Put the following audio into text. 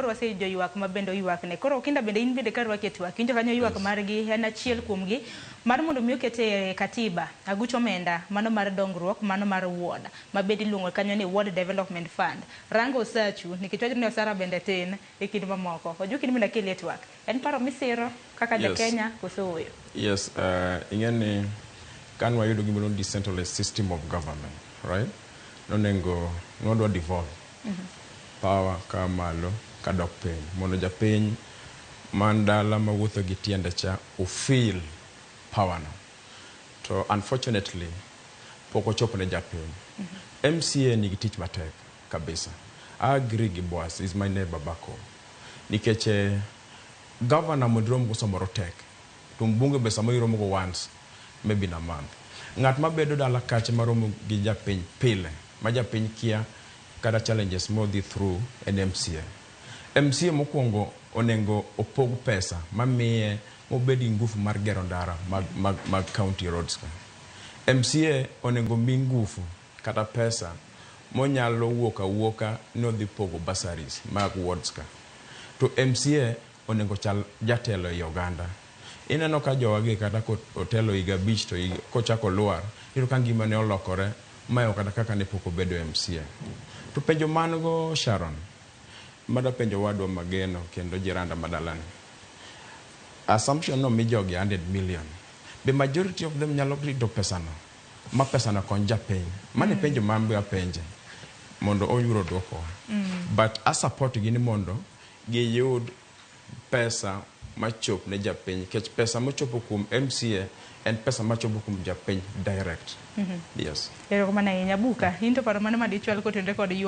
Koro waseyudo ywak ma bende oywak ne. Koro Okinda bende in bende karwaki e twak. Winjo kanyo ywak margi en achiel kuomgi mar mondo mi okete katiba aguch omenda mano mar dongruok mano mar ward ma bende iluongo kanyo ni Ward Development Fund. Rango osachu nikech wachore ni osara bende tin e kind mamoko. Ojuki ni mondo akeli e twak. En paro misiro kaka ja Kenya koso ooyo? Yes, ing'e ni kane wayudo gima iluongo ni decentralized system of government, right? Nonengo nwadwa devolve power ka malo kadok piny mondo japiny man dala mawuotho gi tiende cha o feel power no. To unfortunately pok ochopo ne japiny. MCA nigi tich matek kabisa. I agree gi Boaz, is my neighbor back home. Nikech governor mondo irom go samoro tek. To mbunge be samoro iromo go once maybe in a month. Ng'at mabedo dala kacha maromo gi japiny pile, ma japiny kia kata challenges modhi through en MCA. MCA mokwongo onego opog pesa mamiye mobed gi ngufu mar gero ndara mag county roads ka. MCA onego mi ngufu kata pesa monyalo wuok awuoka ni odhi pogo bursaries mag wards ka. To MCA onego chal jatelo ei oganda. Ineno ka jowagi kata kotelo higa 5 to kochako lwar, iyudo ka ngimane olokore maeo kata kaka ne pok obedo MCA. To penjo man go Sharon, mada penjo owadwa mageno kendo jiranda madalani. Assumption no mi jogi 100 million. Be majority of them nyalo rito pesano ma pesano kony japiny? Mano e penjo ma an be apenje mondo oyud duokowa. But a support gi ni mondo giyud pesa machop ne japiny nikech pesa mochopo kuom MCA en pesa machopo kuom japiny direct. Yes. Erokamano ahinya. Buka, in to paro mane madichwal kotenore kod ywak?